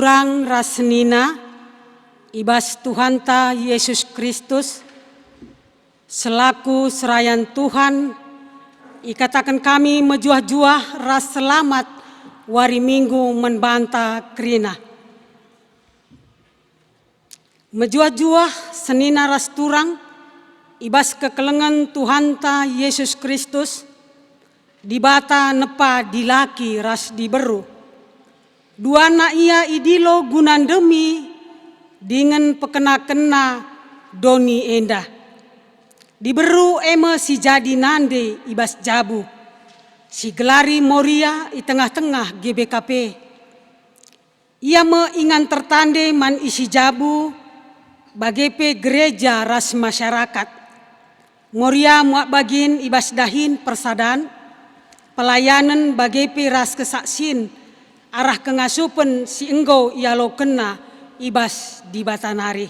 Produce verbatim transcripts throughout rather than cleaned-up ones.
Turang ras senina i bas Tuhanta Yesus Kristus, selaku serayan Tuhan, ikataken kami mejuah-juah ras selamat wari Minggu man banta kerina. Mejuah-juah senina ras turang i bas kekelengen Tuhanta Yesus Kristus, Dibata nepa dilaki ras diberu. Duana ia idilo guna ndemi dingen pekenakenna doni enda. Diberu e me si jadi nande i bas jabu, si gelari Moria i tengah-tengah G B K P. Ia me ingan tertande man isi jabu, bage pe gereja ras masyarakat. Moria muat bagin i bas dahin persadan, pelayanen bage pe ras kesaksin arah kengasupen si enggo ialokenna i bas Dibata nari.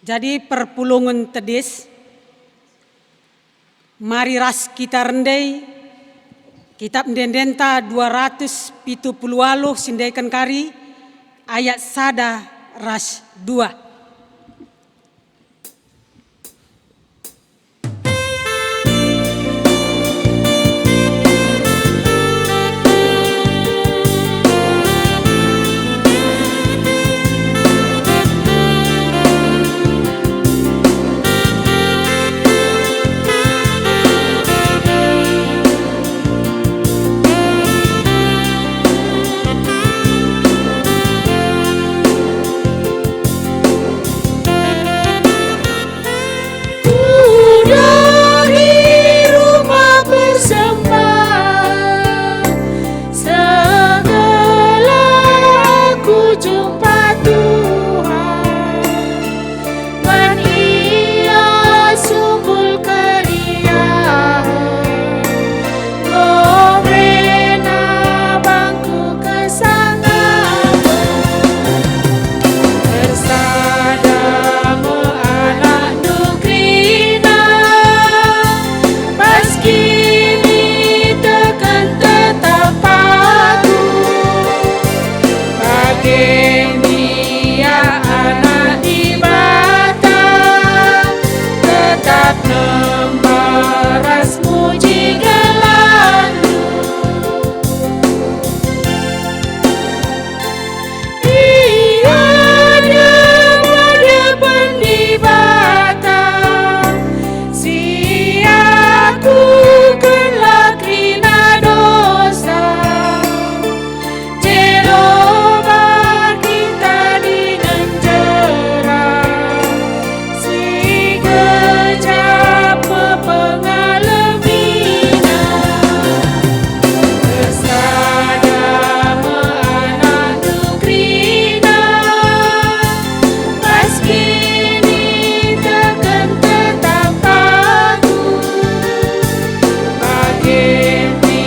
Jadi perpulungen tedis, mari ras kita rendai Kitap Ende-endenta dua ratus pitu puluh waluh si ndaiken kari ayat sada ras dua. Ku dahi rumah persembahen, segelah aku jumpa Tuhan. Man Ia sungkul keriahen, enggo iberena bangku kesangapen. Ersada me anakNdu kerina, bas kiniteken tetap aku. Bage me ia anak Dibata, tetap nemba ras muji gelarNdu. Ia deban-deban Dibata, si iakukenlah kerina dosa. Jero bagi tadingen jera, si gejap me pengalemina. Ersada me anakNdu kerina, bas kiniteken tetap aku. Bage me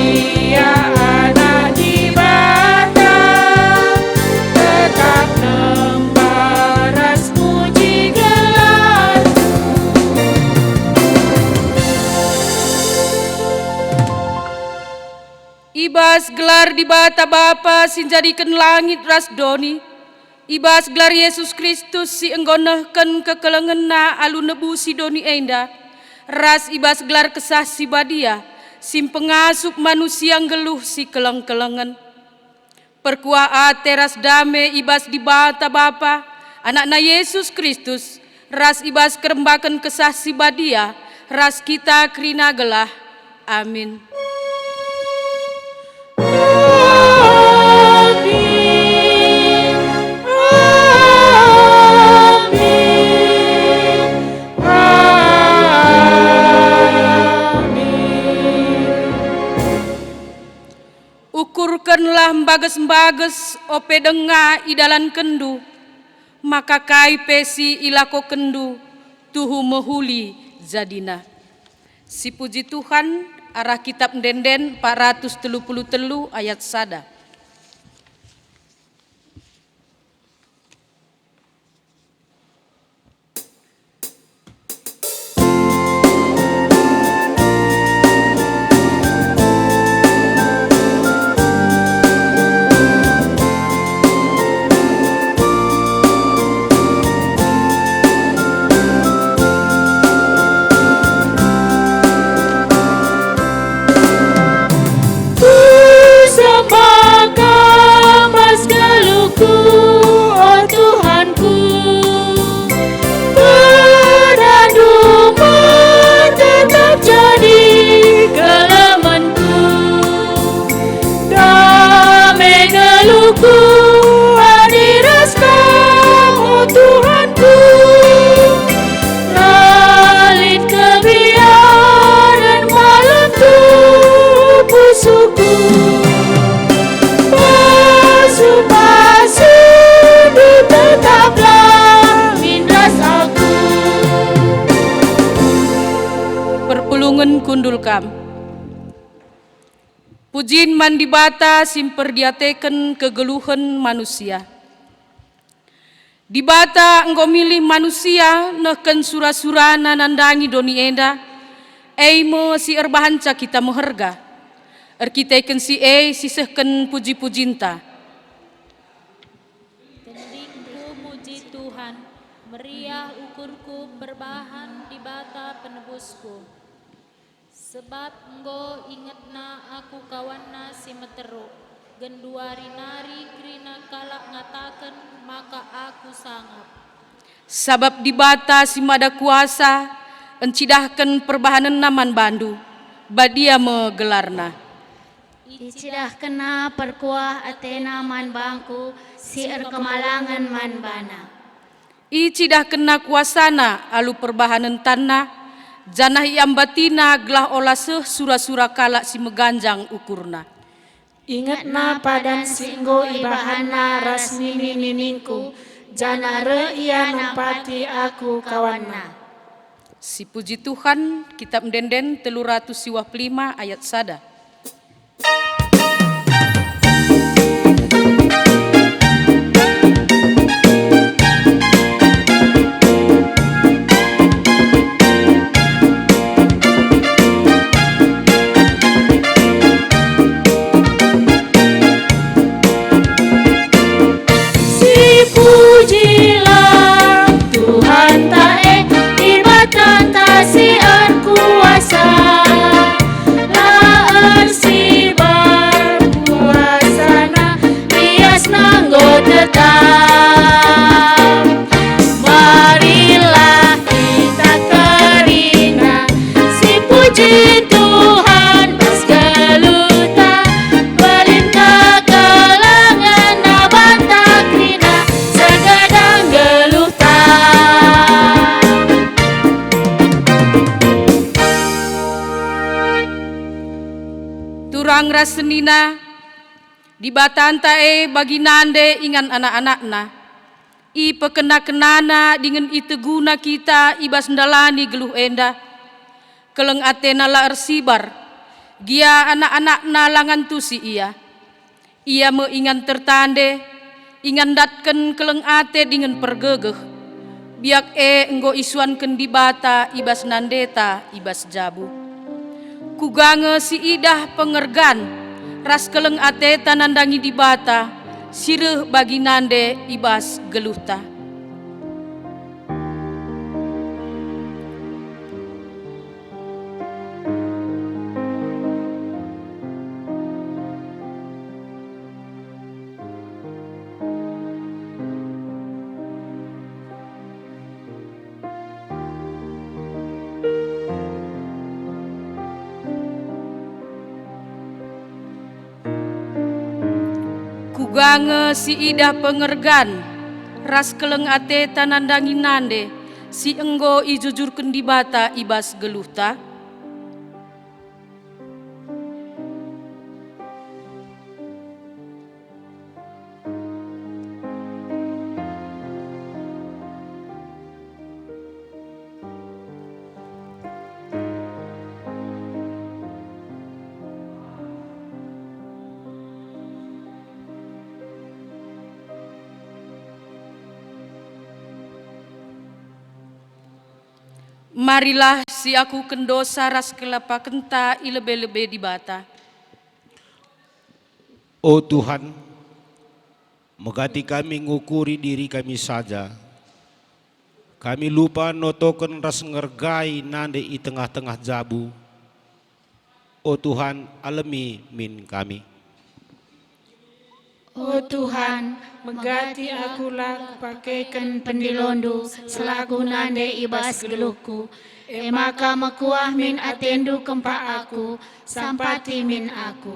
ia anak Dibata, tetap nemba ras muji gelarNdu. I bas gelar Dibata Bapa si njadiken langit ras doni, i bas gelar Yesus Kristus si enggo nehken kekelengenNa alu nebusi doni enda, ras i bas gelar Kesah Si Badia si mpengasup manusia nggeluh si keleng-kelengen. Perkuah ate ras dame i bas Dibata Bapa, AnakNa Yesus Kristus, ras i bas kerembaken Kesah Si Badia, ras kita kerina gelah. Amin. Amin. Amin. Amin. Ukurkenlah mbages-mbages ope denga idalankenndu, maka kai pe si ilakokenndu tuhu mehuli jadina. Sipuji Tuhan, arah Kitap Ende-enden empat ratus telu puluh telu ayat sada. Kundul kam. Pujin man Dibata si mperdiateken kegeluhen manusia. Dibata enggo milih manusia nehken sura-surana nandangi doni enda, e me si erbahanca kita meherga. Erkiteken si e sisehken puji-pujinta. Tendingku muji Tuhan, meriah ukurku perbahan Dibata penebusku. Sebab enggo ingetna aku kawanna si meteruk, genduari nari kerina kalak ngataken maka aku sangap. Sabap Dibata si Mada Kuasa encidahken perbahanenna man bandu, badia me gelarna. Icidahkenna perkuah atena man bangku si erkemalangen man bana. Icidahkenna kuasana alu perbahanen tanna, janah iambatina gelah ola seh sura-sura kalak si meganjang ukurna. Ingetna padan si enggo ibahanna ras nini-niningku, janah reh ia nampati aku kawanna. Sipuji Tuhan, Kitab Ende-enden telu ratus siwah puluh lima ayat sada. Sipujilah Tuhanta e, Dibatanta si erkuasa. La ersibar kuasana, biasna enggo tetap. Marilah kita kerina, sipuji Tuhan bas geluhta, belin kekelengenna banta kerina segadang geluhta. Turang ras senina, Dibatanta e bagi nande ingan anak-anakna. Ipekena-kenana dingen iteguna kita i bas ndalani geluh enda. Keleng atena la ersibar, gia anak-anakna la ngantusi ia. Ia me ingan tertande, ingan ndatken keleng ate dingen pergegeh. Biak e enggo isuanken Dibata i bas nandeta i bas jabu. Kuga nge si idah pengergan ras keleng ateta nandangi Dibata si reh bagi nande i bas geluhta. Kuga nge si idah pengergan ras keleng ateta nandangi nande si enggo ijujurken Dibata i bas geluhta? Marilah siakuken dosa ras kelapakenta i lebe-lebe Dibata. O Tuhan, megati kami ngukuri diri kami saja. Kami lupa notoken ras ngergai nande i tengah-tengah jabu. O Tuhan, alemi min kami. O Tuhan, megati aku la kupakeken pendilondu selaku nande i bas geluhku, e maka mekuah min atendu kempak aku, sampati min aku.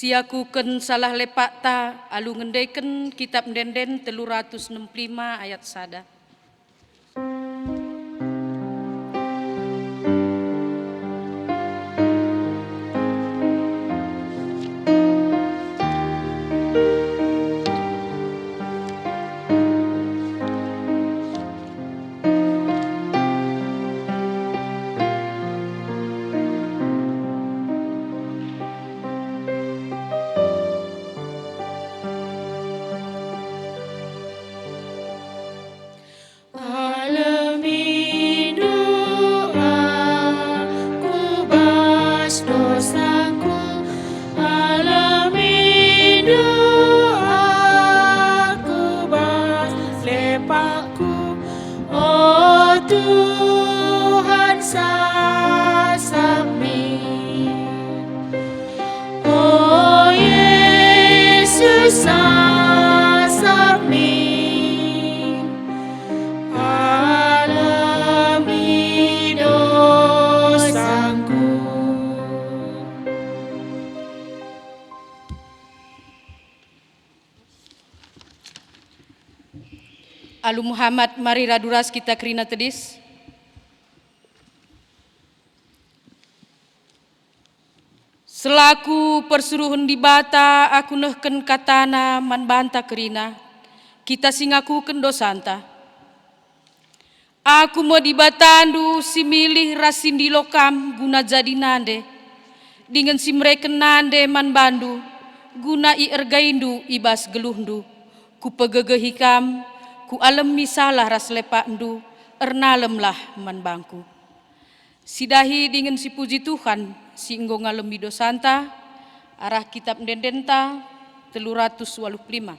Siakuken salah lepakta alu ngendeken Kitap Ende-enden telu ratus enem puluh lima ayat sada. Alemi doaku bas dosaku, alemi doaku bas lepakku, o Tuhan, sasap min. O Yesus, sasap min, alemi dosangku. Alu Muhammad, mari radu ras kita kerina tedis. Selaku persuruhen Dibata, aku nehken kataNa man banta kerina, kita si ngakuken dosanta. Aku me Dibatandu si milih ras si ndilo kam guna jadi nande, dingen si mereken nande man bandu, guna iergaindu i bas geluhndu. Kupegegehi kam, kualemi salah ras lepakndu, ernalemlah man bangku. Sidahi dingen sipuji Tuhan si enggo ngalemi dosanta, arah Kitap Ende-endenta telu ratus waluh puluh lima.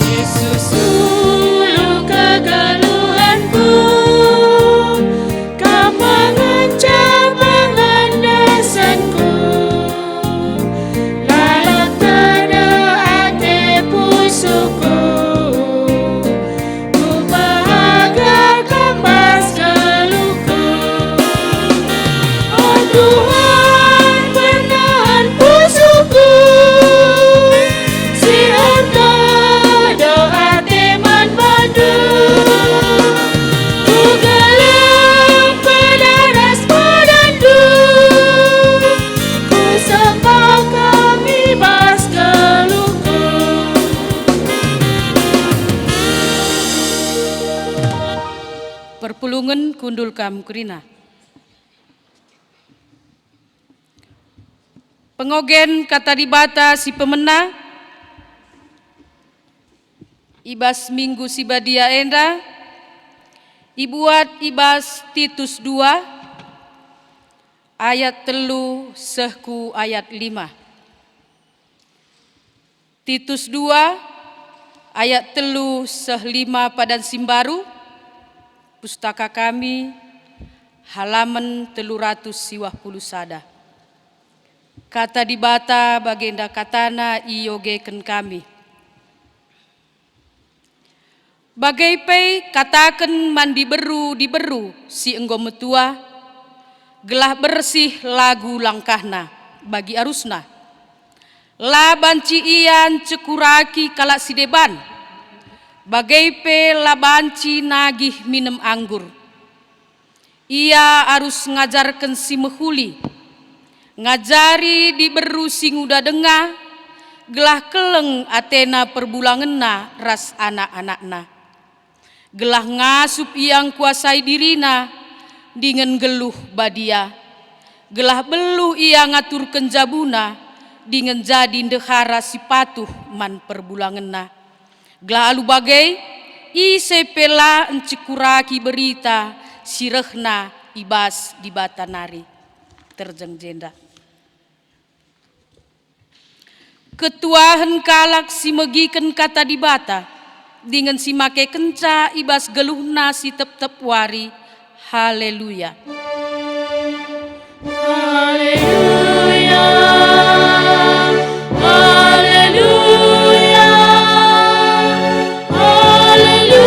Yesus, ulu kegeluhenku, Kam ngenca pengendesenku, lalap tedeh ate pusuhku. Kupehaga Kam bas geluhku. O Tuhan, pernahan pusuhku, si ertedeh ate man bandu. Kugeleng pedaras padandu, kusembah Kam i bas geluhku. Perpulungen kundul kam kerina. Pengogen Kata Dibata si pemena i bas Minggu si Badia enda ibuat i bas Titus dua ayat telu seh ku ayat lima. Titus dua ayat telu seh lima padan si mbaru, pustaka kami, halaman telu ratus siwah puluh sada. Kata Dibata bagenda katana iogeken kami. Bage pe kataken man diberu-diberu si enggo metua, gelah bersih lagu langkahna bagi arusna. La banci ia ncekuraki kalak si deban, bage pe la banci nagih minem anggur. Ia arus ngajarken si mehuli, ngajari diberu si nguda denga, gelah keleng atena perbulangenna ras anak-anakna. Gelah ngasup ia ngkuasai dirina dingen nggeluh badia, gelah beluh ia ngaturken jabuna dingen jadi ndehara si patuh man perbulangenna. Gelah alu bage, ise pe la ncekuraki berita si rehna i bas Dibata nari. Terjeng jenda. Ketuahen kalak si megiken Kata Dibata, dingen si makekenca i bas geluhna si tep-tep wari. Haleluya! Haleluya, haleluya, haleluya.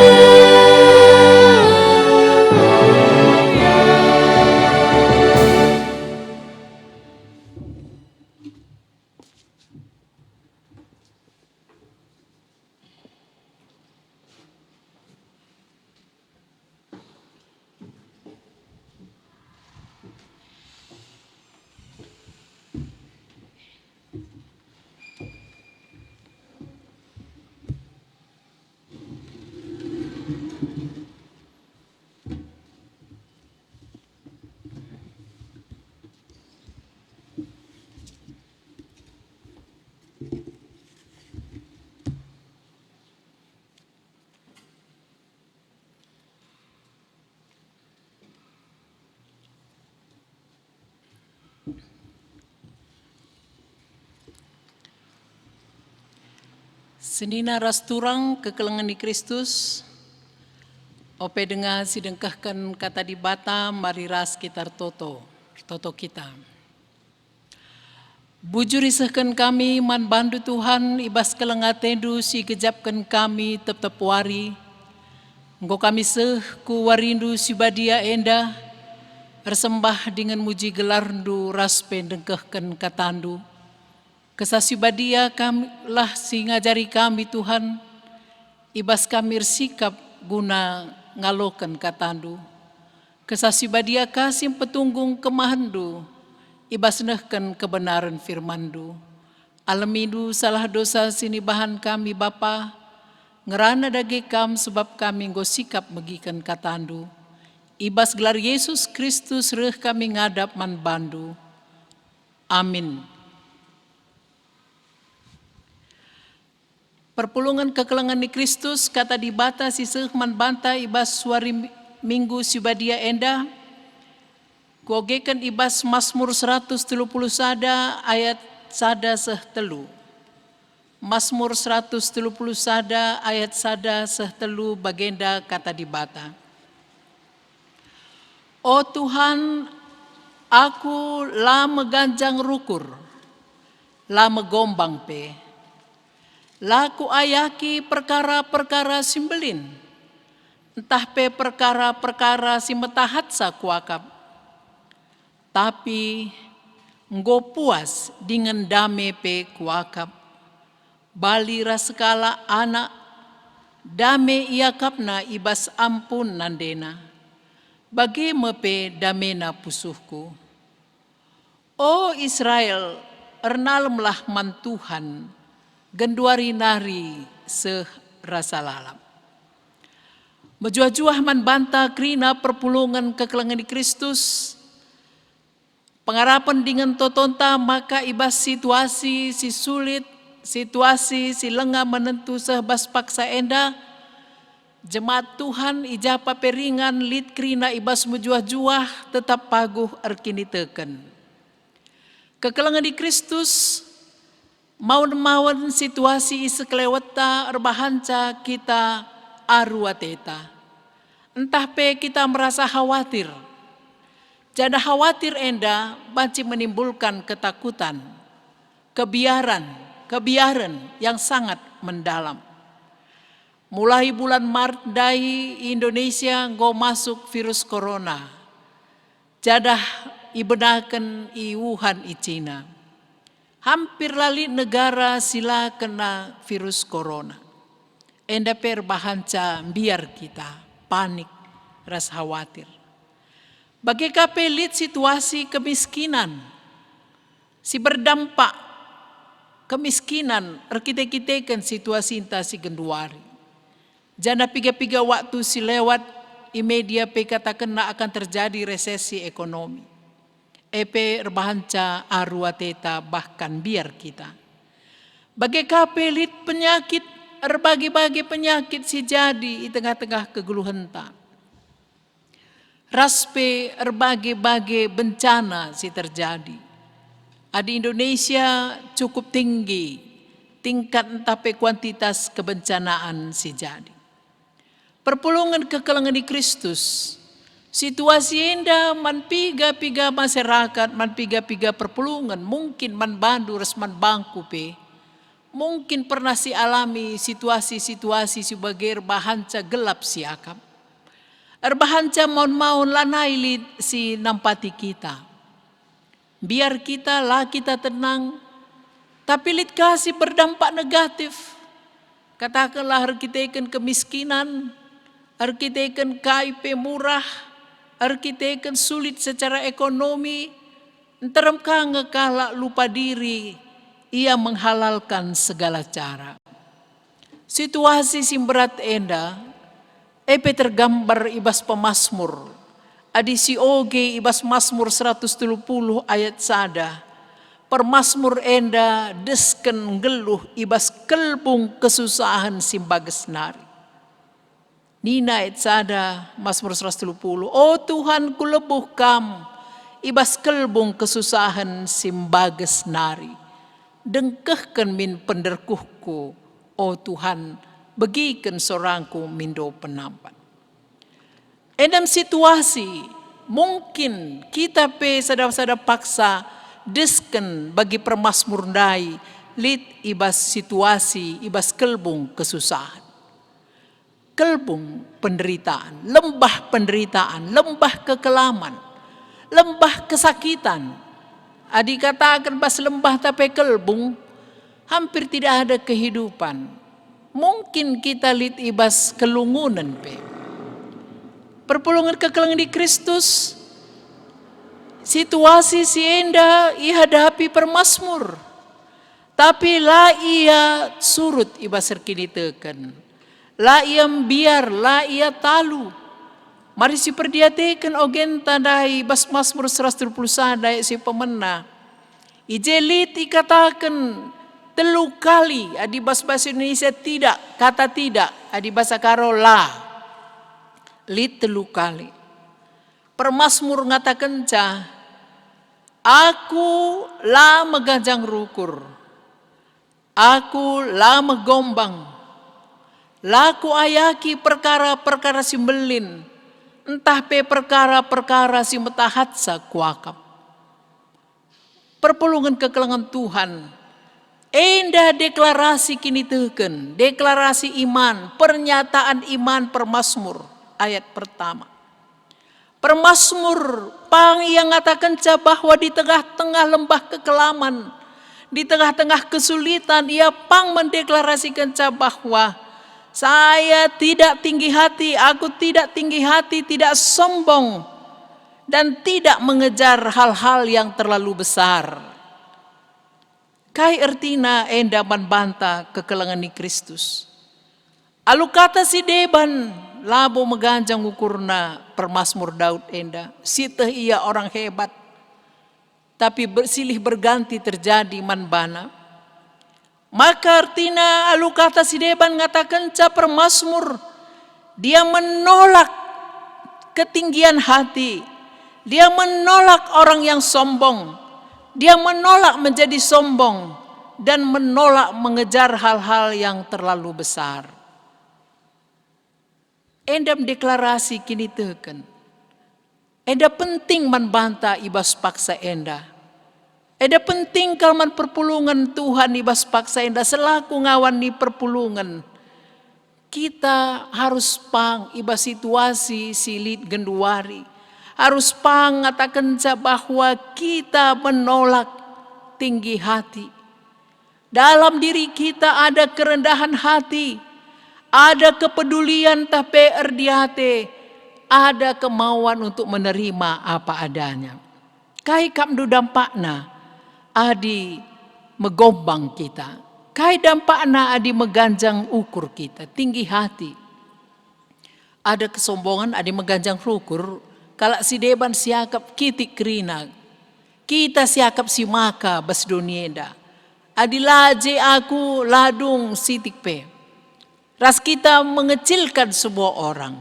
Senina ras turang kekelengen ni Kristus, ope denga si dengkehken Kata Dibata, mari ras kita ertoto, ertoto kita. Bujur isehken kami man bandu, Tuhan, i bas keleng atendu si igejapken kami tep-tep wari. Enggo kami seh ku warindu si badia enda, ersembah dingen muji gelarndu ras pe ndengkehken katandu. Kesah si badia kam-, lah si ngajari kami, Tuhan, i bas kami ersikap guna ngaloken katandu. Kesah si badia ka si mpetunggung kemahenndu i bas nehken kebenaren firmanndu. Alemindu salah dosa si nibahan kami, Bapa, ngerana dage kam sebab kami enggo sikap megiken katandu. I bas gelar Yesus Kristus reh kami ngadap man bandu. Amin. Perpulungen kekelengen ni Kristus, Kata Dibata si seh man banta i bas wari Minggu si badia enda, kuogeken i bas Masmur seratus telu puluh sada ayat sada seh telu. Masmur seratus telu puluh sada ayat sada seh telu bagenda Kata Dibata. O Tuhan, aku la meganjang rukur, la megombang pe. La kuayaki perkara-perkara si mbelin, ntah pe perkara-perkara si metahatsa kuakap. Tapi enggo puas dingen dame pe kuakap. Bali ras sekalak anak, dame iakapna i bas ampun nandena. Bage me pe damena pusuhku. O Israel, ernalemlah man Tuhan, genduari nari seh rasa lalap. Mejuah-juah man banta kerina perpulungen kekelengen Kristus, pengarapen dingen totonta maka i bas situasi si sulit, situasi si langa menentu seh bas paksa enda, jemaat Tuhan i ja pe ringan lit kerina i bas mejuah-juah tetap paguh erkiniteken. Kekelengen i Kristus, mawen-mawen situasi i sekelewetta erbahanca kita aru ateta. Ntah pe kita merasa khawatir. Janah khawatir enda banci menimbulkan ketakutan, kebiaran, kebiaren yang sangat mendalam. Mulai bulan Maret ndai i Indonesia enggo masuk virus corona, janah ibenaken i Wuhan i China. Hampir la lit negara si la kena virus corona. Enda pe erbahanca mbiar kita, panik, ras khawatir. Bage ka pe lit situasi kemiskinan si berdampak, kemiskinan erkite-kiteken situasinta si genduari. Janah piga-piga waktu si lewat, i media pe ikatakenna akan terjadi resesi ekonomi. E pe erbahanca aru ateta bahkan mbiar kita. Bage ka pe lit penyakit, erbage-bage penyakit si jadi i tengah-tengah kegeluhenta. Ras pe erbage-bage bencana si terjadi. Adi Indonesia cukup tinggi tingkat ntah pe kuantitas kebencanaan si jadi. Perpulungen kekelengen i Kristus, situasi enda man piga-piga masyarakat, man piga-piga perpulungen, mungkin man bandu ras man bangku pe, mungkin pernah sialami situasi-situasi si bage erbahanca gelap siakap. Erbahanca maun-maun lanai lit si nampati kita. Mbiar kita, la kita tenang, tapi lit ka si berdampak negatif. Katakenlah erkiteken kemiskinan, erkiteken kai pe murah, erkiteken sulit secara ekonomi, nterem ka nge kalak lupa diri, ia menghalalkan segala cara. Situasi si mberat enda, e pe tergambar i bas pemasmur. Adi sioge i bas Masmur seratus telu puluh ayat sada, permasmur enda desken nggeluh i bas kelbung kesusahen si mbages nari. Nina ayat sada, Masmur seratus telu puluh, "O Tuhan, kulebuh Kam i bas kelbung kesusahen si mbages nari. Dengkehken min penderkuhku, o Tuhan, begiken sorangku mindo penampat." Enda me situasi, mungkin kita pe sada-sada paksa desken bagi permasmur ndai lit i bas situasi, i bas kelbung kesusahen. Kelbung penderitaan, lembah penderitaan, lembah kekelaman, lembah kesakitan. Adi kataken bas lembah tapi kelbung, hampir tidak ada kehidupan. Mungkin kita lit i bas kelungunen pe. Perpulungen kekelengen i Kristus, situasi si enda ihadapi permasmur, tapi la ia surut i bas erkiniteken. La ia mbiar, la ia talu. Mari siperdiateken ogenta ndai bas Masmur seratus dua puluh sada ayat si pemena. I je lit ikataken telu kali, adi bas bahasa Indonesia tidak, kata tidak, adi basa Karo la. Lit telu kali. Permasmur ngatakenca, "Aku la meganjang rukur, aku la megombang, la kuayaki perkara-perkara si mbelin, ntah pe perkara-perkara si metahatsa kuakap." Perpulungen kekelengen Tuhan, enda deklarasi kiniteken, deklarasi iman, pernyataan iman permasmur, ayat pertama. Permasmur pang ia ngatakenca bahwa di tengah-tengah lembah kekelaman, di tengah-tengah kesulitan, ia pang mendeklarasikenca bahwa, "Saya tidak tinggi hati, aku tidak tinggi hati, tidak sombong, dan tidak mengejar hal-hal yang terlalu besar." Kai ertina enda man banta kekelengen i Kristus? Alu kata si deban, labo meganjang ukurna permasmur Daud enda, sieteh ia orang hebat, tapi ber-, silih berganti terjadi man bana. Maka ertina alu kata si deban ngatakenca permasmur, dia menolak ketinggian hati, dia menolak orang yang sombong, dia menolak menjadi sombong, dan menolak mengejar hal-hal yang terlalu besar. Enda me deklarasi kiniteken. Enda penting man banta i bas paksa enda. Enda penting kal man perpulungen Tuhan i bas paksa enda selaku ngawan ni perpulungen. Kita harus pang i bas situasi si lit genduari. Harus pang ngatakenca bahwa kita menolak tinggi hati. Dalam diri kita ada kerendahan hati, ada kepedulian tah pe erdiate, ada kemauan untuk menerima apa adanya. Kai kap ndu dampakna adi megombang kita? Kai dampakna adi meganjang ukur kita, tinggi hati? Ada kesombongan adi meganjang rukur, kalak si deban siakap kitik kerina. Kita siakap si maka bas doni enda. Adi la je aku, la dung sitik pe. Ras kita mengecilkan semua orang.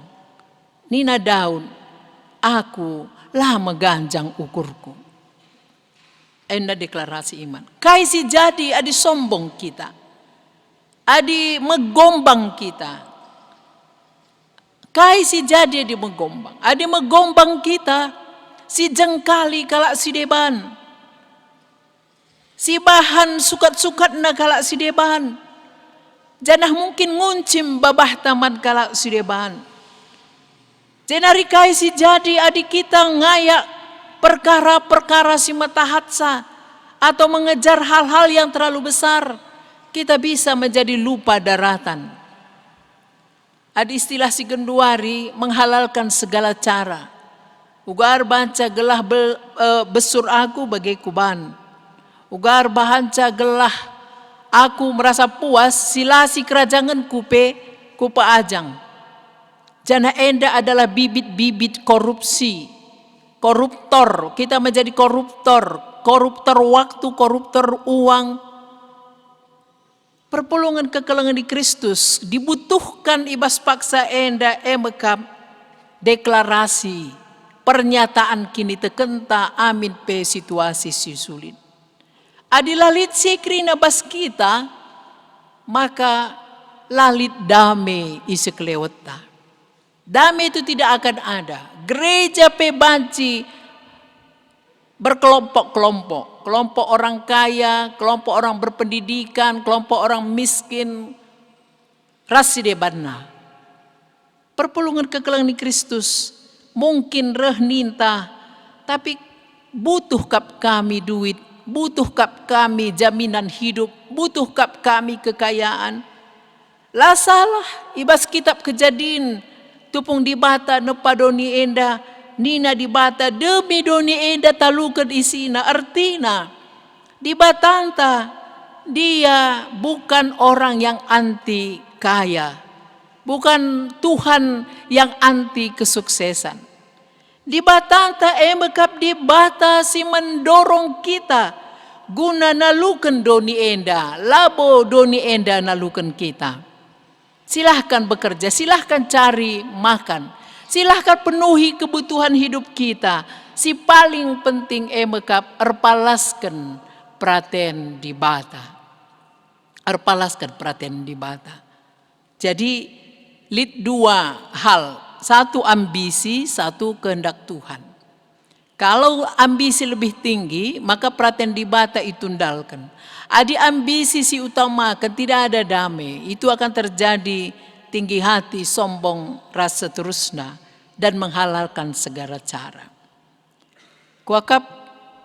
Nina Daud, "Aku la meganjang ukurku." Enda deklarasi iman. Kai si jadi adi sombong kita? Adi megombang kita, kai si jadi adi megombang? Adi megombang kita, sijengkali kalak si deban, sibahan sukat-sukatna kalak si deban, janah mungkin nguncim babahta man kalak si deban. Jenari kai si jadi adi kita ngayak perkara-perkara si metahatsa atau mengejar hal-hal yang terlalu besar? Kita bisa menjadi lupa daratan. Adi istilah si genduari, menghalalkan segala cara. Uga erbahanca gelah be-, eh, besur aku bage kuban. Uga erbahanca gelah aku merasa puas, si la sikerajangenku pe kupeajang. Janah enda adalah bibit-bibit korupsi. Koruptor, kita menjadi koruptor, koruptor waktu, koruptor uang. Perpulungen kekelengen di Kristus dibutuhkan i bas paksa enda, e me kap deklarasi, pernyataan kinitekenta amin pe situasi si sulit. Adi la lit si kerina bas kita, maka la lit dame i sekelewetta. Dame itu tidak akan ada. Gereja pe banci berkelompok-kelompok, kelompok orang kaya, kelompok orang berpendidikan, kelompok orang miskin, ras si debanna. Perpulungen kekelengen Kristus mungkin reh ninta, tapi butuh kap kami duit, butuh kap kami jaminan hidup, butuh kap kami kekayaan. La salah, i bas Kitap Kejadin, tupung Dibata nepa doni enda, nina Dibata, "Demi doni enda taluken isina." Ertina, Dibatanta, Dia bukan orang yang anti kaya, bukan Tuhan yang anti kesuksesan. Dibatanta e me kap Dibata si mendorong kita guna naluken doni enda, labo doni enda naluken kita. Silahkan bekerja, silahkan cari makan, silahkan penuhi kebutuhan hidup kita. Si paling penting e me kap erpalasken peraten Dibata. Erpalasken peraten Dibata. Jadi, lit dua hal, satu ambisi, satu kehendak Tuhan. Kalau ambisi lebih tinggi, maka peraten Dibata itundalken. Adi ambisi si utamaken, tidak ada dame, itu akan terjadi tinggi hati, sombong, ras seterusna, dan menghalalkan segala cara. Kuakap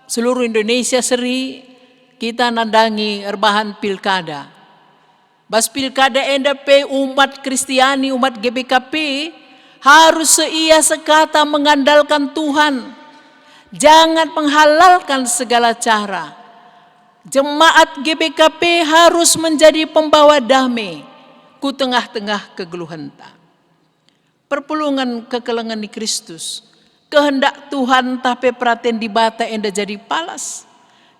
seluruh Indonesia seri kita nandangi erbahan pilkada. Bas pilkada enda pe umat Kristiani, umat G B K P, harus seia sekata mengandalkan Tuhan. Jangan menghalalkan segala cara. Jemaat G B K P harus menjadi pembawa dame ku tengah-tengah kegeluhenta. Perpulungen kekelengen ni Kristus, kehendak Tuhan ntah pe peraten Dibata enda jadi palas,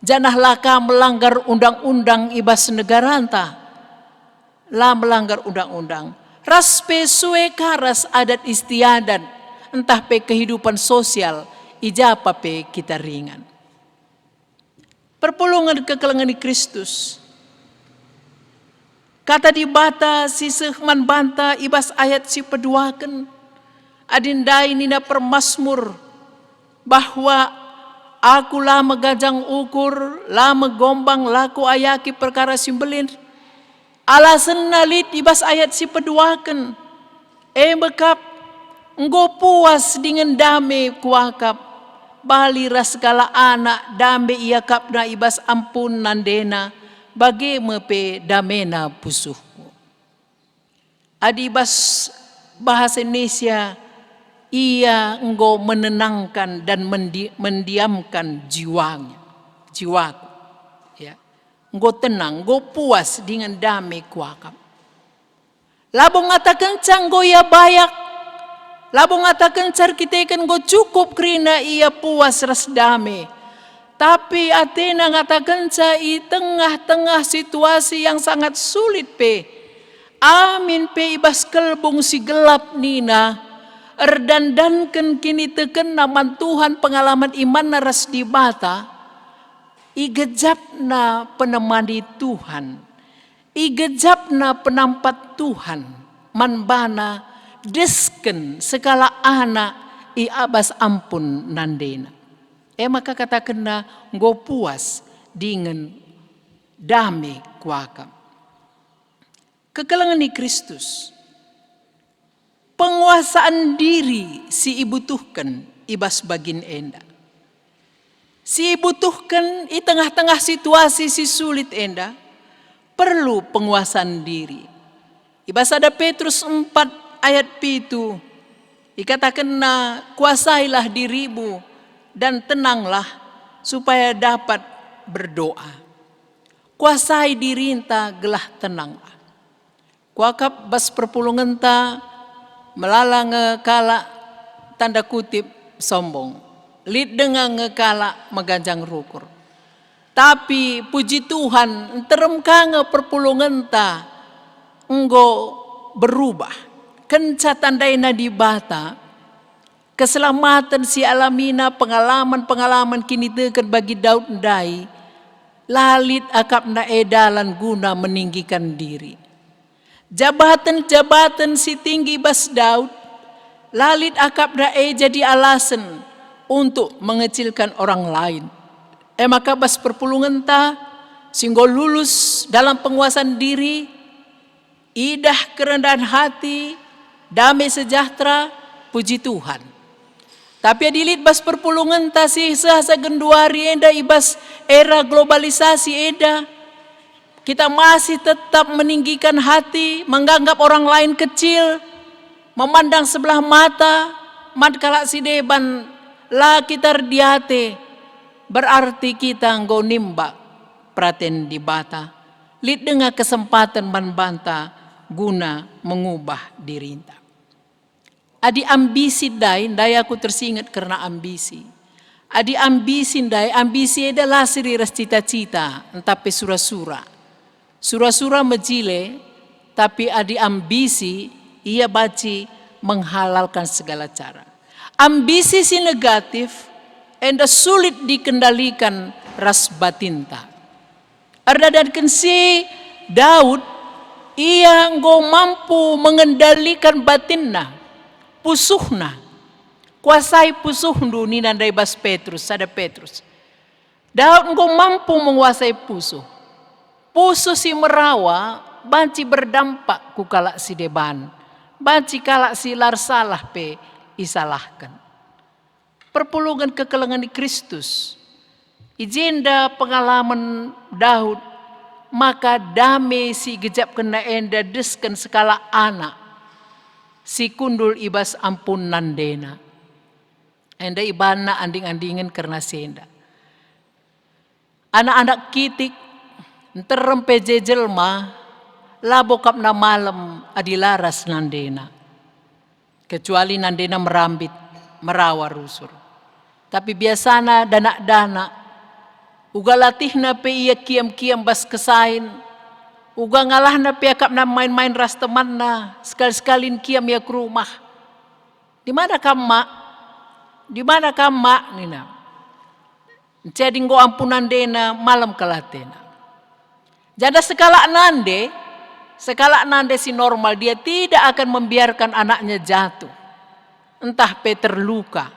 janah la ka melanggar undang-undang i bas negaranta, la melanggar undang-undang, ras pe sue ka ras adat istiadat ntah pe kehidupan sosial i ja pa pe kita ringan. Perpulungen kekelengen ni Kristus. Kata Dibata si seh man banta i bas ayat si peduaken, adi ndai nina permasmur bahwa, "Aku la megajang ukur, la megombang, la kuayaki perkara si mbelin." Alasenna lit i bas ayat si peduaken, e me kap, "Enggo puas dingen dame kuakap, bali ras kalak anak dame iakapna i bas ampun nandena, bage me pe damena pusuhku." Adi i bas bahasa Indonesia, "Ia enggo menenangkan dan mendi-, mendiamkan jiwanya, jiwaku." Ya. Enggo tenang, enggo puas dingen dame kuakap. Labo ngatakenca enggo ia bayak, labo ngatakenca erkiteken enggo cukup kerina ia puas ras dame. Tapi atena ngatakenca i tengah-tengah situasi yang sangat sulit pe, amin pe i bas kelbung si gelap nina, erdandanken kinitekenna man Tuhan, pengalaman imanna ras Dibata, igejapna penemani Tuhan. Igejapna penampat Tuhan man bana desken sekalak anak i bas ampun nandena. E maka katakenna enggo puas dingen dame kuakap. Kekelengen ni Kristus. Penguasaan diri si ibutuhken i bas bagin enda. Si ibutuhken i tengah-tengah situasi si sulit enda, perlu penguasaan diri. I bas sada Petrus empat ayat pitu, ikatakenna, "Kuasailah dirimu dan tenanglah, supaya dapat berdoa." Kuasai dirinta gelah tenanglah. Kuakap bas perpulungenta melala nge kalak, tanda kutip, sombong. Lit denga nge kalak meganjang rukur. Tapi puji Tuhan, nterem ka nge perpulungenta enggo berubah. Kenca tandaina Dibata, keselamaten si alamina, pengalaman-pengalaman kiniteken bagi Daud ndai, la lit akapna e dalan guna meninggikan diri. Jabaten-jabaten si tinggi bas Daud, la lit akapna e jadi alasen untuk mengecilkan orang lain. E maka bas perpulungenta si enggo lulus dalam penguasaan diri, idah kerendahan hati, dame sejahtera, puji Tuhan. Tapi adi lit bas perpulungenta si seh asa genduari enda i bas era globalisasi enda, kita masih tetap meninggikan hati, menganggap orang lain kecil, memandang sebelah mata, man kalak si deban la kita erdiate, berarti kita enggo nimbak peraten Dibata. Lit denga kesempaten man banta guna mengubah dirinta. Adi ambisi ndai, ndai aku tersinget kerna ambisi. Adi ambisi ndai, ambisi enda la seri ras cita-cita, ntah pe sura-sura. Sura-sura mejile, tapi adi ambisi, ia banci menghalalkan segala cara. Ambisi si negatif enda sulit dikendalikan ras batinta. Erdalanken si, Daud, ia enggo mampu mengendalikan batinna, pusuhna. "Kuasai pusuhndu," nina ndai bas Petrus, sada Petrus. Daud enggo mampu menguasai pusuh. Pusuh si merawa banci berdampak ku kalak si deban, banci kalak si la ersalah pe isalahken. Perpulungen kekelengen Kristus. I jenda pengalamen Daud, maka dame si igejapkenna enda desken sekalak anak si kundul i bas ampun nandena. Enda ibanna anding-andingen kerna si enda. Anak-anak kitik, nterem pe je jelma, labo akapna malem adi la ras nandena. Kecuali nandena merambit, merawa rusur. Tapi biasana danak-danak, uga latihna pe ia kiam-kiam bas kesain, uga ngalahna pe akapna main-main ras temanna, sekali-sekalin kiam ia ku rumah. "Di mana kam, Mak? Di mana kam, Mak?" nina. Jadi enggo ampun nandena, malem kal atena. Janah sekalak nande, sekalak nande si normal, dia tidak akan membiarkan anaknya jatuh, ntah pe terluka.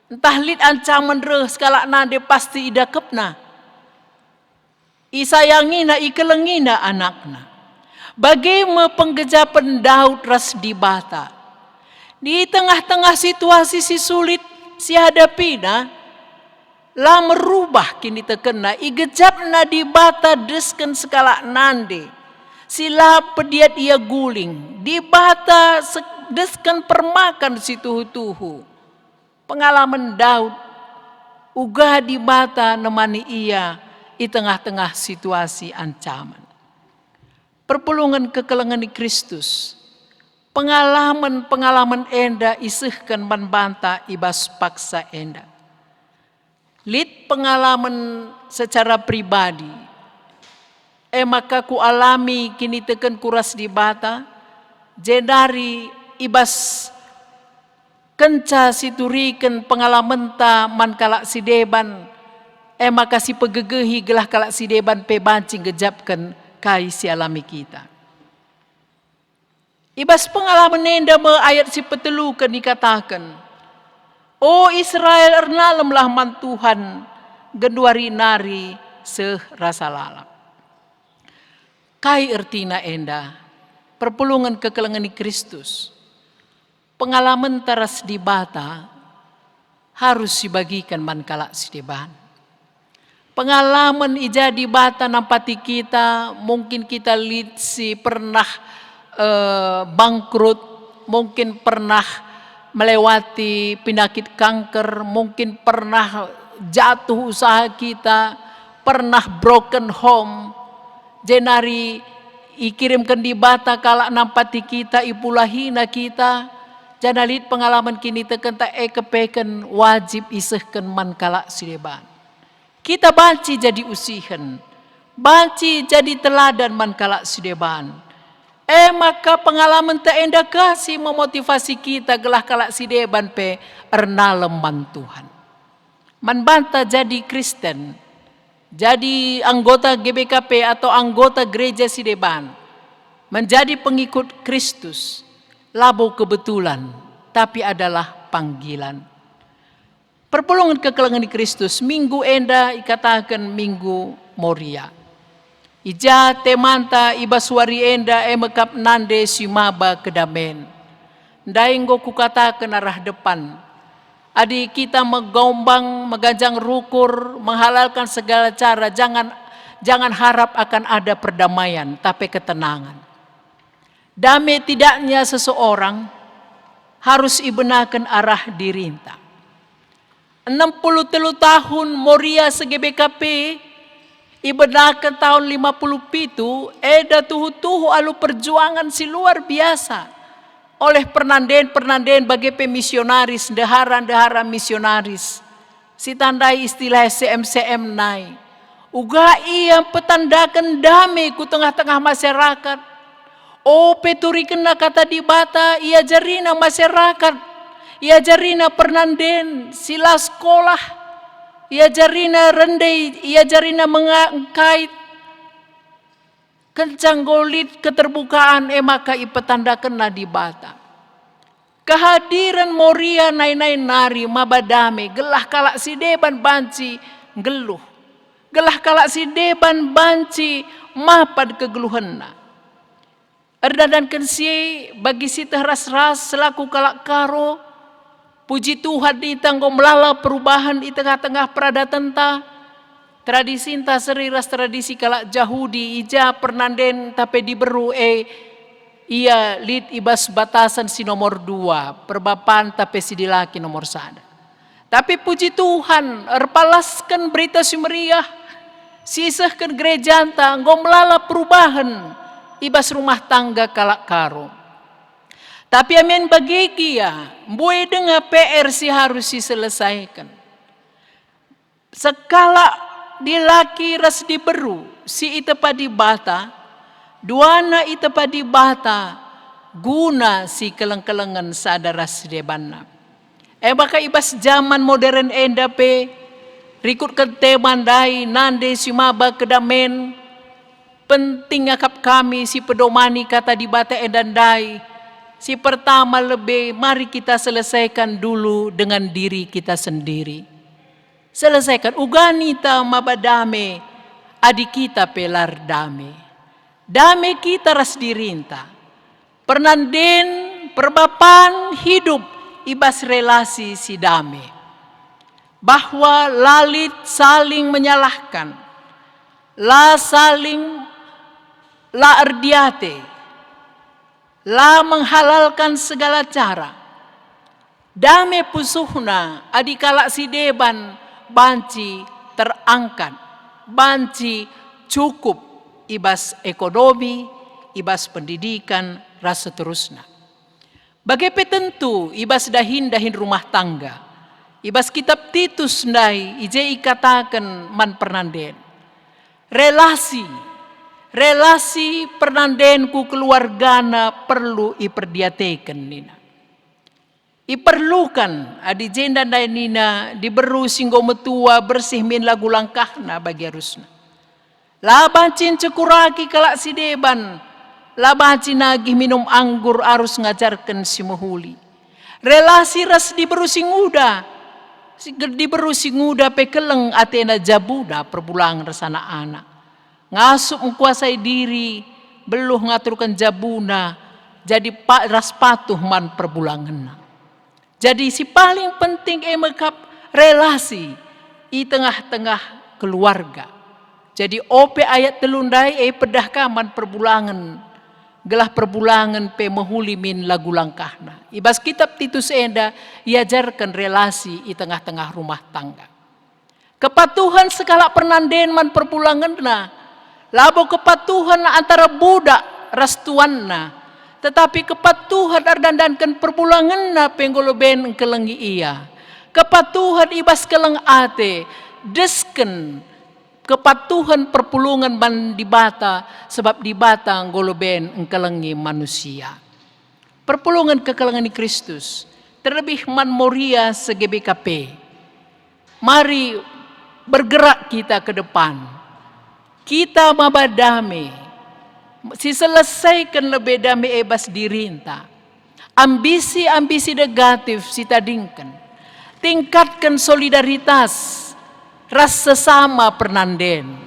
Ntah lit ancaman reh, sekalak nande pasti idakepna. Isayangina, ikelengina anakna. Bage me penggejapen Daud ras Dibata. Di tengah-tengah situasi si sulit si ihadapina, la merubah kinitekenna, igejapna Dibata desken sekalak nande, si la pediat ia guling. Dibata se-, desken permakan si tuhu-tuhu. Pengalamen Daud, uga Dibata nemani ia i tengah-tengah situasi ancaman. Perpulungen kekelengen Kristus, pengalamen-pengalamen enda isehken man banta i bas paksa enda. Lit pengalamen secara pribadi, e maka kualami kinitekenku ras Dibata, jenari i bas kenca situriken pengalamenta man kalak si deban, e maka sipegegehi gelah kalak si deban pe banci ngejapken kai si alami kita. I bas pengalamen enda me ayat si peteluken ikataken, "O Israel, ernalemlah man Tuhan, genduari nari seh rasa lalap." Kai ertina enda? Perpulungen kekelengen i Kristus. Pengalamenta ras Dibata harus sibagiken man kalak si deban. Pengalamen i ja Dibata nampati kita, mungkin kita lit si pernah, eh, bangkrut, mungkin pernah melewati penyakit kanker, mungkin pernah jatuh usaha kita, pernah broken home, jenari ikirimken Dibata kalak nampati kita, ipulahina kita, janah lit pengalamen kinitekenta e kepeken wajib isehken man kalak si deban. Kita banci jadi usihen, banci jadi teladan man kalak si deban. E maka pengalamenta enda ka si memotivasi kita gelah kalak si deban pe ernalem man Tuhan. Man banta jadi Kristen, jadi anggota G B K P atau anggota gereja si deban, menjadi pengikut Kristus, labo kebetulan, tapi adalah panggilan. Perpulungen kekelengen Kristus, minggu enda ikataken Minggu Moria. I ja temanta i bas wari enda e mekap nande si maba kedamen. Ndai enggo kukataken arah depan. Adi kita megombang, meganjang rukur, menghalalkan segala cara, jangan, jangan harap akan ada perdamaian, tapi ketenangan. Dame tidaknya seseorang harus ibenaken arah dirinta. Enam puluh telu tahun Moria se-G B K P, ibenaken tahun lima puluh pitu, eda tuhu-tuhu alu perjuangan si luar biasa oleh pernanden-pernanden bage pe misionaris, ndehara-ndehara misionaris. Si tandai istilah C M C M nai. Uga ia petandaken dame ku tengah-tengah masyarakat. O, peturikenna kata Dibata, iajarina masyarakat, iajarina pernanden si la sekolah, iajarina rende, iajarina menga-, engkai. Kenca enggo lit keterbukaan, e maka ipetandakenna Dibata. Kehadiren Moria nai-nai nari maba dame, gelah kalak si deban banci nggeluh, gelah kalak si deban banci mapad kegeluhenna. Erdandanken si e, bagi si teh ras-ras selaku kalak Karo, puji Tuhan, kita enggo melala perubahan i tengah-tengah peradatenta. Tradisinta seri ras tradisi kalak Jahudi, i ja pernandenta pe diberu e, ia lit i bas batasen si nomor dua, perbapanta pe si dilaki nomor sada. Tapi puji Tuhan, erpalasken Berita Si Meriah, si isehken gerejanta enggo melala perubahan i bas rumah tangga kalak Karo. Tapi amin bage gia, mbue denga P R si harus siselesaiken. Sekalak dilaki ras diberu si itepa Dibata, duana itepa Dibata guna sikeleng-kelengen sada ras si debanna. E maka i bas jaman modern enda pe, rikutken tema ndai nande si maba kedamen, penting akap kami si pedomani kata Dibata enda ndai. Si pertama lebe, mari kita selesaikan dulu dengan diri kita sendiri. Selesaikan, uga ninta maba dame, adi kita pe la erdame. Dame kita ras dirinta. Pernanden, perbapan hidup i bas relasi si dame. Bahwa la lit saling menyalahkan, la saling, la erdiate, la menghalalkan segala cara. Dame pusuhna adi kalak si deban banci terangkat, banci cukup i bas ekonomi, i bas pendidikan, ras seterusna. Bage pe tentu i bas dahin-dahin rumah tangga. I bas kitab Titus ndai i je ikataken man pernanden, relasi, relasi pernanden ku keluargana perlu iperdiateken nina. Iperlukan, adi jenda ndai nina, diberu si enggo metua bersih min lagu langkahna bagi arusna. La banci ncekuraki kalak si deban, la banci nagih minum anggur arus ngajarken si mehuli. Relasi ras diberu si nguda, si, diberu si nguda pe keleng atena jabuna perbulangen ras anak-anak. Ngasup ngkuasai diri, beluh ngaturken jabuna, jadi pa-, ras patuh man perbulangenna. Jadi si paling penting e me kap relasi i tengah-tengah keluarga. Jadi ope ayat telu ndai e pedah ka man perbulangen, gelah perbulangen pe mehuli min lagu langkahna. I bas kitab Titus enda iajarken relasi i tengah-tengah rumah tangga. Kepatuhen sekalak pernanden man perbulangenna, labo kepatuhen antara budak ras tuanna, tetapi kepatuhen erdandanken perbulangenna pe enggo leben engkelengi ia. Kepatuhen i bas keleng ate, desken kepatuhen perpulungen man Dibata, sebab Dibata enggo leben engkelengi manusia. Perpulungen kekelengen Kristus, terlebih man Moria se G B K P. Mari bergerak kita ke depan. Kita maba dame, si selesaiken lebe dame e bas dirinta. Ambisi-ambisi negatif sitadingken. Tingkatken solidaritas ras sesama pernanden.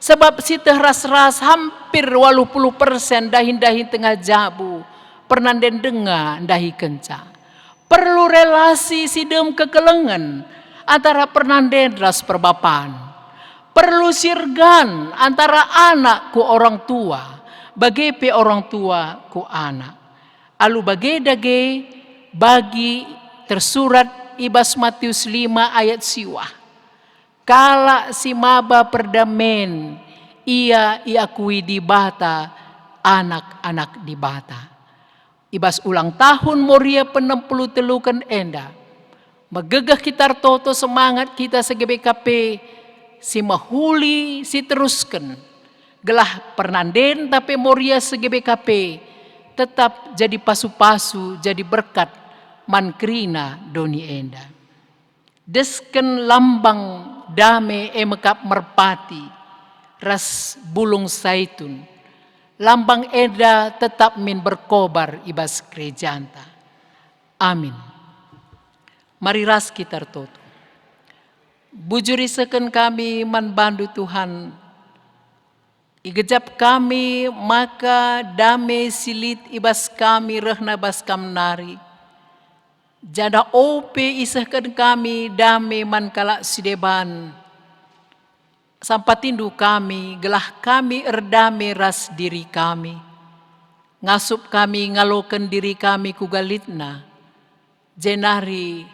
Sebab sieteh ras-ras hampir waluh puluh persen dahin-dahin tengah jabu pernanden denga ndahikenca. Perlu relasi si dem kekelengen antara pernanden ras perbapan. Perlu sirgan antara anak ku orang tua, bage pe orang tua ku anak. Alu bage dage bagi tersurat i bas Matius lima ayat siwah. Kalak si maba perdamen, ia iakui Dibata anak-anak Dibata. I bas ulang tahun Moria penem puluh teluken enda, megegeh kita ertoto semangat kita se G B K P si mehuli si terusken, gelah pernandenta pe Moria se G B K P tetap jadi pasu-pasu, jadi berkat man kerina doni enda. Desken lambang dame e me kap merpati ras bulung saitun. Lambang enda tetap min berkobar i bas gerejanta. Amin. Mari ras kita ertoto. Bujur isehken kami man bandu, Tuhan, igejap kami maka dame si lit i bas kami rehna bas Kam nari. Janah ope isehken kami dame man kalak si deban. Sampatindu kami, gelah kami erdame ras diri kami. Ngasup kami ngaloken diri kami kuga litna, jenari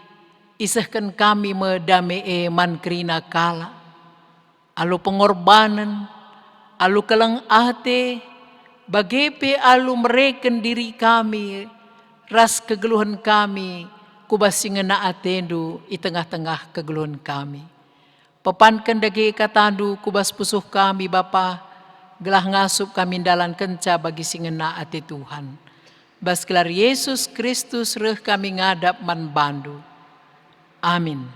isehken kami me dame e man kerina kalak. Alu pengorbanen, alu keleng ate, bage pe alu mereken diri kami ras kegeluhen kami ku bas si ngena atendu i tengah-tengah kegeluhen kami. Pepanken dage katandu ku bas pusuh kami, Bapa, gelah ngasup kami ndalankenca bagi si ngena ate Tuhan. Bas gelar Yesus Kristus reh kami ngadap man bandu. Amin.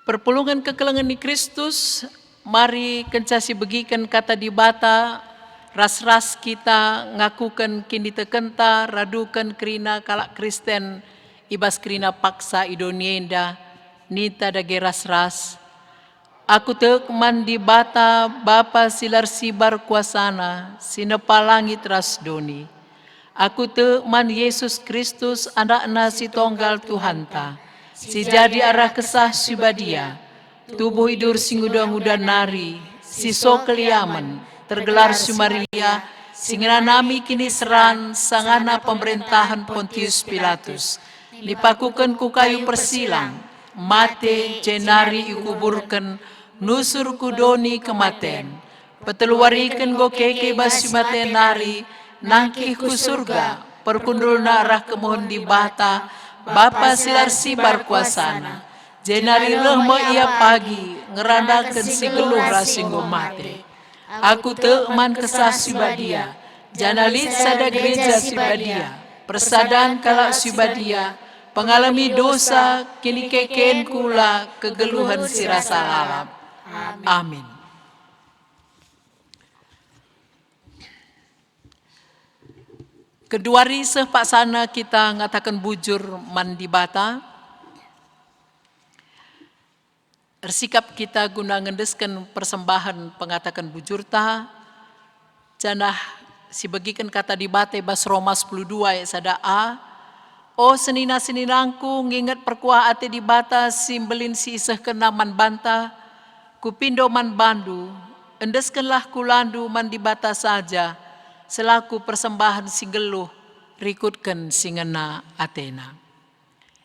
Perpulungen kekelengen ni Kristus, mari kenca sibegiken Kata Dibata, ras-ras kita ngakuken kinitekenta raduken kerina kalak Kristen i bas kerina paksa i doni enda, ninta dage ras-ras. Aku tek man Dibata, Bapa si la ersibar kuasaNa, si nepa langit ras doni. Aku tek man Yesus Kristus, AnakNa si Tonggal Tuhanta, si jadi arah Kesah Si Badia, tubuh idur si nguda-nguda nari, si so keliamen, tergelar si Maria, si ngenanami kiniseran sangana pemerentahen Pontius Pilatus, dipakuken ku kayu persilang, mate, jenari ikuburken, nusur ku doni kematen. Peteluwariken enggo keke bas si mate nari, nangkih ku Surga, perkundulna arah kemuhen Dibata, Bapa si la ersibar kuasaNa. Jenari reh me Ia pagi, ngeranaken si geluh ras si enggo mate. Aku tek man Kesah Si Badia, janah lit sada Gereja Si Badia, persadan kalak si badia, Pengalemi dosa, kinikeken kula kegeluhen si rasa lalap. Amin. Genduari seh paksana kita ngataken bujur man Dibata. Ersikap kita guna ngendesken persembahen pengataken bujurta, janah sibegiken Kata Dibata i bas Roma sepuluh dua ayat sada a, "O senina-seninangku, nginget perkuah ate Dibata si mbelin si isehkenNa man banta, kupindo man bandu, endeskenlah kulandu man Dibata saja, selaku persembahen si nggeluh rikutken si ngena ateNa."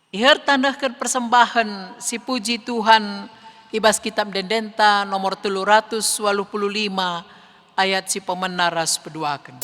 Iherta nehken persembahen si puji Tuhan i bas Kitab Ende-endenta nomor telu ratus waluh puluh lima ayat si pemena ras peduaken.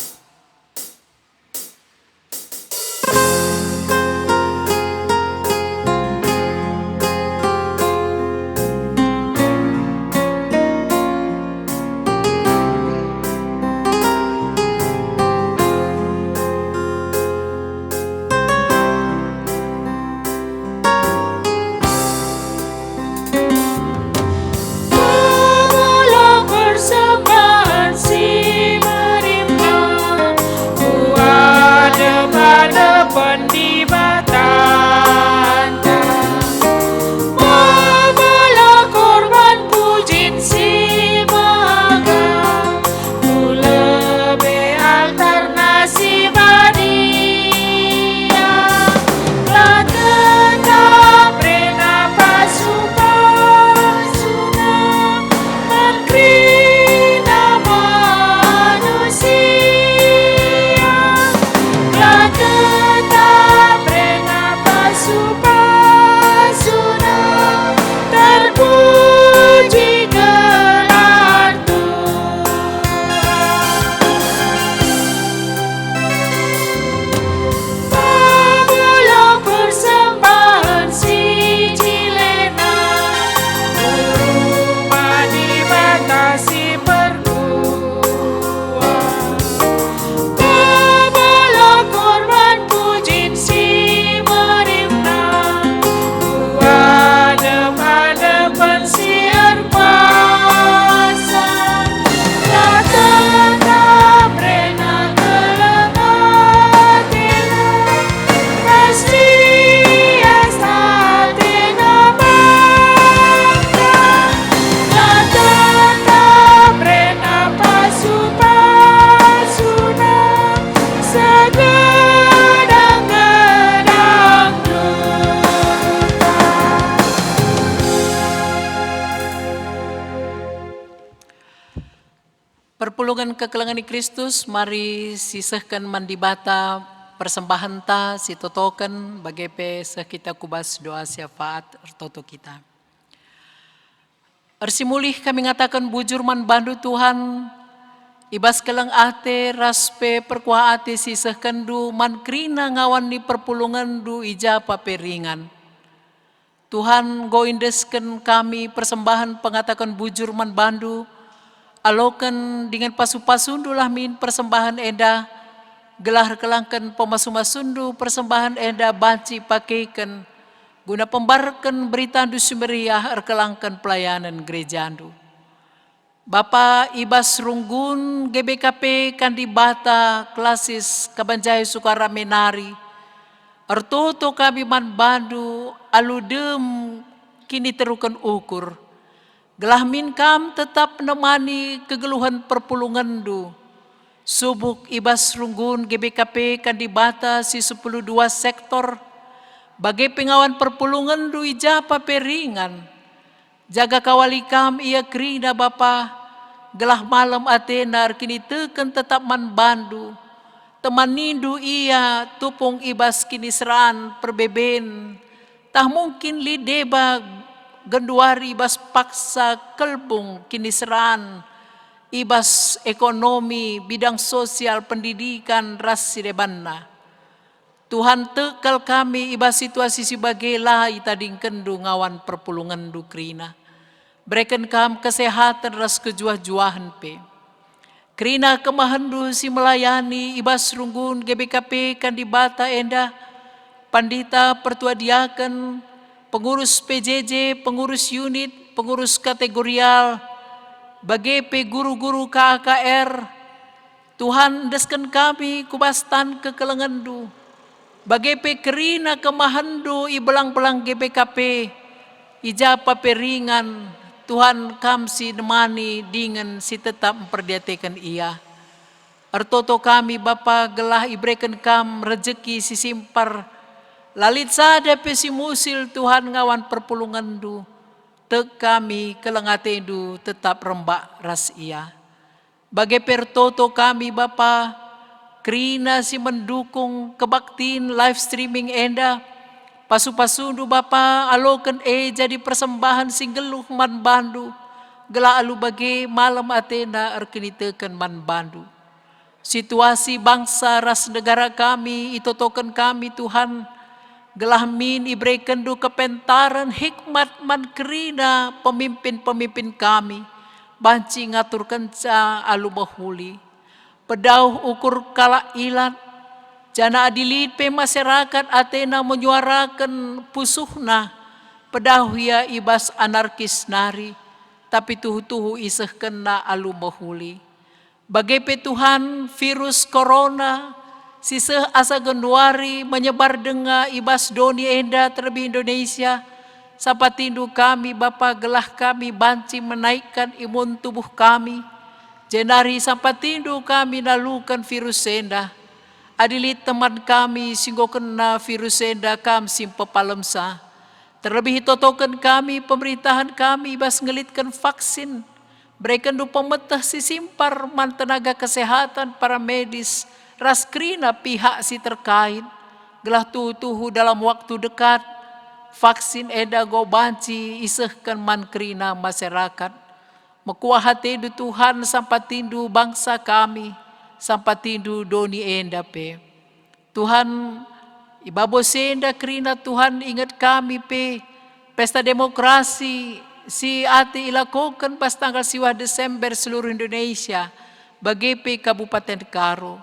Pemulung persembahen si meriah, ku adepan-adepan Dibatanta. Pemulung korban pujin si mega, ku lebe altarNa si badia, la tetap rena pasu-pasuNa man kerina manusia, la tetap rena pasu-pasuNa. Terpuji gelar Tuhan. Pemulung persembahen si jilena, ku rumah Dibata si perkuah. Pemulung korban pujin si meriah, ku adepan-adepan si erkuasa, la tetap rena keleng atena, ras lias atena banta, la tetap rena pasu-pasuNa segedang-gedang duta. Perpulungen kekelengen Kristus, mari sisehken man Dibata persembahenta si totoken, bage pe seh kita ku bas doa syafaat ertoto kita. Ersimulih kami ngataken bujur man bandu, Tuhan, i bas keleng ate ras pe perkuah ate si isehkenNdu man kerina ngawan ni perpulungenndu i ja pe ringan. Tuhan, enggo iendesken kami persembahen pengataken bujur man bandu, aloken dingen pasu-pasundulah min persembahen enda, gelah erkelangken pemasu-masundu persembahen enda banci ipakeken guna pembarken beritandu si meriah erkelangken pelayanen gerejandu. Bapa, i bas runggun G B K P Kandibata Klasis Kabanjahe Sukarame nari, ertoto kami man bandu alu dem kiniteruken ukur, gelah min kam tetap nemani kegeluhen perpulungenndu, subuk i bas runggun G B K P Kandibata si sepuluh dua sektor, bage pe ngawan perpulungenndu i ja pe ringan. Jaga kawali kam ia kerina, Bapa, gelah malem atena erkiniteken tetap man bandu. Temanindu ia tupung i bas kiniseran perbeben, tah mungkin lit deba genduari i bas paksa kelbung kiniseran, i bas ekonomi, bidang sosial, pendidikan, ras si debanna. Tuhan, tek kal kami i bas situasi si bage la itadingkenNdu ngawan perpulungenndu kerina. Bereken kam kesehaten ras kejuah-juahen pe. Kerina kemahenNdu si melayani i bas runggun G B K P Kandibata enda, Pandita, pertua diaken, pengurus P J J, pengurus unit, pengurus kategorial, bage pe guru-guru K A K R, Tuhan, endesken kami ku bas tan kekelengenNdu, bage pe kerina kemahenNdu i belang-belang G B K P, i ja pe ringan, Tuhan, Kam si nemani dingen si tetap mperdiateken ia. Ertoto kami, Bapa, gelah ibereken Kam rejeki si simpar, la lit sada pe si musil, Tuhan, ngawan perpulungenNdu. Tek kami, keleng ateNdu tetap rembak ras ia. Bage pe ertoto kami, Bapa, kerina si mendukung kebaktin live streaming enda. Pasu-pasuNdu, Bapa, aloken e jadi persembahen si nggeluh man bandu, gelah alu bage malem atena erkiniteken man bandu. Situasi bangsa ras negara kami itotoken kami, Tuhan, gelah min iberekenNdu kepentaren hikmat man kerina pemimpin-pemimpin kami, banci ngaturkenca alu mehuli. Pedauh ukur kalak ilat, janah adi lit pe maserakat atena menyuaraken pusuhna, pedauh ia i bas anarkis nari, tapi tuhu-tuhu isehkenna alu mehuli. Bage pe, Tuhan, virus corona si seh asa genduari menyebar denga i bas doni enda, terlebih Indonesia, sampatiNdu kami, Bapa, gelah kami banci menaikkan imun tubuh kami, jenari sampatiNdu kami naluken virus enda. Adi lit teman kami si enggo kena virus enda, Kam si mpepalemsa. Terlebih itotoken kami pemerintahen kami i bas ngelitken vaksin. BerekenNdu pemeteh si simpar man tenaga kesehatan, para medis, ras kerina pihak si terkait, gelah tuhu-tuhu dalam waktu dekat vaksin enda enggo banci isehken man kerina maserakat. Mekuah ateNdu, Tuhan, sampatiNdu bangsa kami, sampatiNdu doni enda pe. Tuhan, i babo si enda kerina, Tuhan, inget kami pe pesta demokrasi si ate ilakoken bas tanggal siwah Desember seluruh Indonesia, bage pe Kabupaten Karo.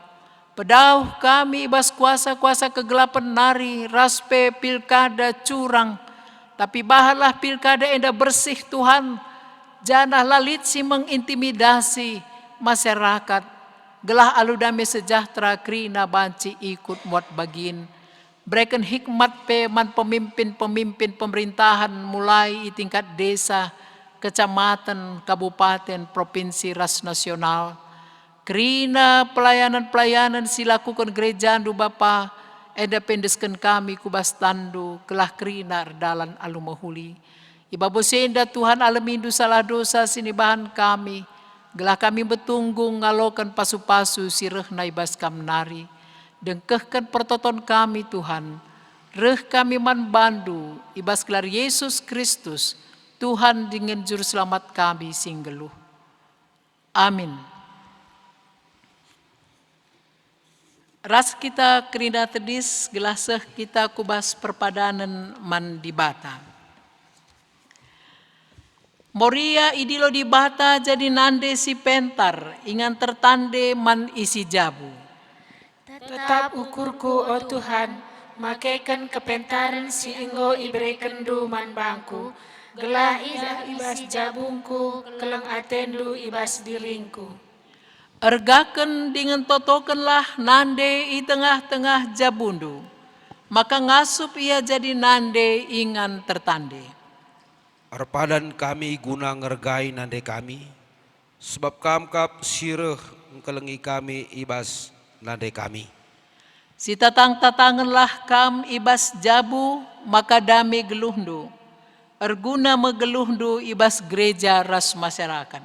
Pedauh kami i bas kuasa-kuasa kegelapen nari ras pe pilkada curang, tapi bahanlah pilkada enda bersih, Tuhan, janah la lit si mengintimidasi masyarakat, gelah alu dame sejahtera kerina banci ikut muat bagin. Bereken hikmat pe man pemimpin-pemimpin pemerintahan, mulai i tingkat desa, kecamaten, kabupaten, provinsi, ras nasional. Kerina pelayanan-pelayanan si lakuken gerejaNdu, Bapa, enda pe endesken kami ku bas tanNdu, gelah kerina erdalan alu mehuli. I babo si enda, Tuhan, alemiNdu salah dosa si nibahan kami, gelah kami metunggung ngaloken pasu-pasu si rehna i bas Kam nari. Dengkehken pertoton kami, Tuhan. Reh kami man bandu i bas gelar Yesus Kristus, Tuhan dingen Juru Selamat kami si nggeluh. Amin. Ras kita kerina tedis gelah seh kita ku bas perpadanen man Dibata. Moria idilo Dibata jadi nande si pentar, ingan tertande man isi jabu. Tetap ukurku, o Tuhan, makeken kepentaren si enggo iberekenNdu man bangku, gelah idah i bas jabungku keleng ateNdu i bas diringku. Ergaken dingen totokenlah nande i tengah-tengah jabundu, maka ngasup ia jadi nande ingan tertande. Erpadan kami guna ngergai nande kami, sebab Kam kap si reh ngkelengi kami i bas nande kami. Sitatang-tatangenlah kam i bas jabu, maka dame geluhndu. Erguna me geluhndu i bas gereja ras masyarakat.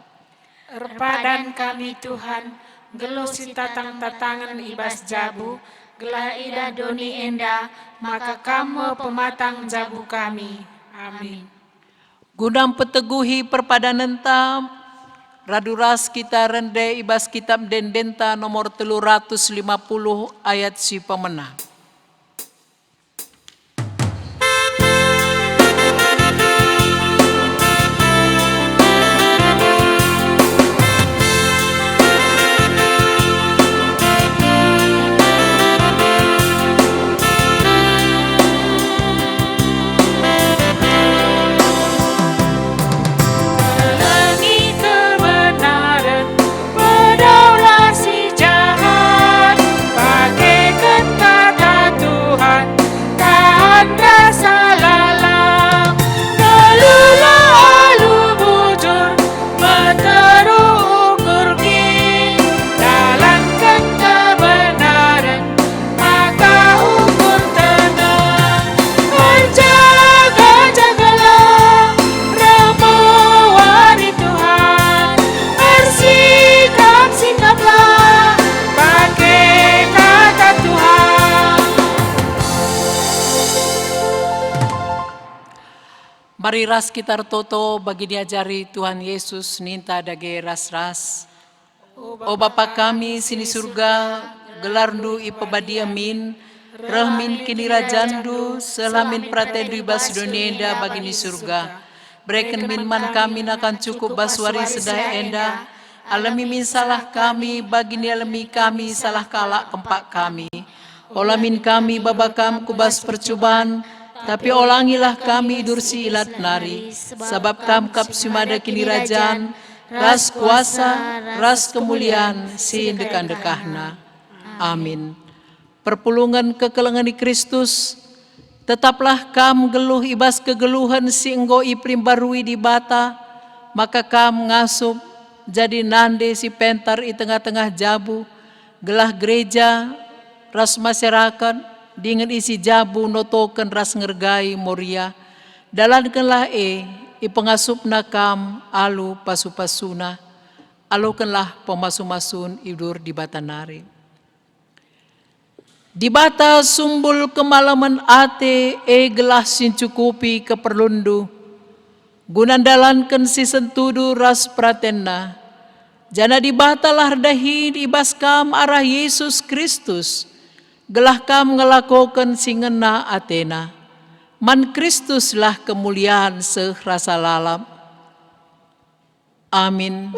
Erpadan kami, Tuhan, nggeluh sitatang-tatangen i bas jabu, gelah idah doni enda, maka Kam me pematang jabu kami. Amin. Guna mpeteguhi perpadanenta, radu ras kita rende i bas Kitab Ende-endenta nomor telu ratus lima puluh ayat si pemena. Mari ras kita ertoto bagi diajari Tuhan Yesus ninta dage ras-ras. O Bapa kami si ni Surga, gelarNdu ipebadia min, reh min kinirajanNdu, seh la min peratenNdu i bas doni enda bagi ni Surga. Bereken min man kami nakan cukup bas wari sendah enda, alemi min salah kami, bagi nialemi kami salah kalak kempak kami. Ola min kami baba Kam ku bas percuban, tapi olangilah kami idur si ilat nari, sabap Kam kap si mada kinirajan, ras kuasa, ras kemulian si ndekah-ndekahna. Amin. Perpulungen kekelengen i Kristus, tetaplah kam nggeluh i bas kegeluhen si enggo iperimbarui Dibata, maka kam ngasup jadi nande si pentar i tengah-tengah jabu, gelah gereja ras masyarakat dingen isi jabu notoken ras ngergai Moria. Dalankenlah e, ipengasupna kam alu pasu-pasuna. Alokenlah pemasu-masun idur Dibata nari. Dibata sumbul kemalemen ate e gelah si ncukupi keperlunndu, guna ndalanken si sentudu ras peratenNa, janah Dibatalah erdahin i bas kam arah Yesus Kristus, gelah kam ngelakoken si ngena ateNa. Man Kristuslah kemulian seh rasa lalap. Amin.